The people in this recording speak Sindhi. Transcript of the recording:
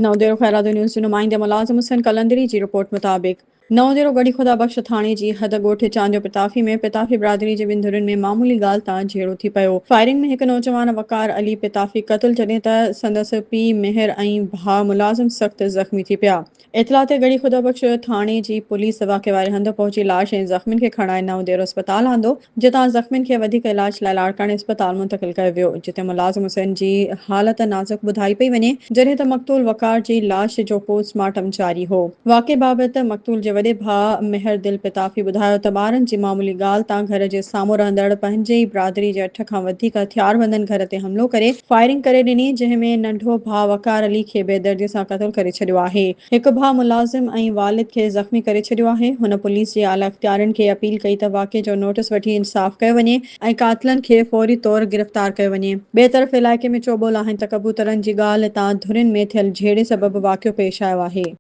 نئون ديرو خيرادو نيوز جي نمائندي ملازم حسين قلندري جي رپورٽ مطابق نئون ديرو ڳڙهي خدا بخش ٿاڻي جي حد ڳوٺ چانڊيو پتافي ۾ پتافي برادري جي ٻن ڌرين ۾ معمولي ڳالهه تان جهيڙو ٿي پيو. فائرنگ ۾ هڪ نوجوان وقار علي پتافي قتل جڏهن ته سندس پيء مهر ۽ ڀاء ملازم سخت زخمي ٿي پيا. اطلاع تي ڳڙهي خدا بخش ٿاڻي جي پوليس واقعي واري هنڌ پهچي لاش ۽ زخمين کي کڻائي نئون ديرو اسپتال آندو، جتان زخمين کي وڌيڪ علاج لاء لاڙڪاڻي اسپتال منتقل ڪيو ويو، جتي ملازم حسين جي حالت نازڪ ٻڌائي پئي وڃي، جڏهن ته مقتول وقار جي لاش جو پوسٽ مارٽم جاري هو. واقعي بابت مقتول جي وڏي ڀاء مهر دل پتافي ٻڌايو ته ٻارن جي معمولي ڳالهه تان گهر جي سامهون رهندڙ پنهنجي ئي برادري جي اٺ کان وڌيڪ هٿياربندن گهر تي حملو ڪري فائرنگ ڪري ڏني، جنهن ۾ ننڍو ڀاء وقار علي کي بيدردي سان قتل ڪري ڇڏيو آهي. هڪ ڀاء ملازم ۽ والد کي زخمي ڪري ڇڏيو آهي. هن پوليس جي اعليٰ اختيارين کي اپيل ڪئي ته واقعي جو نوٽيس وٺي انصاف ڪيو وڃي ۽ قاتلن کي فوري طور گرفتار ڪيو وڃي. ٻئي طرف علائقي ۾ چوٻول آهن ته ڪبوترن جي ڳالهه تان ڌرين ۾ ٿيل جهيڙي سبب واقعو پيش آيو آهي.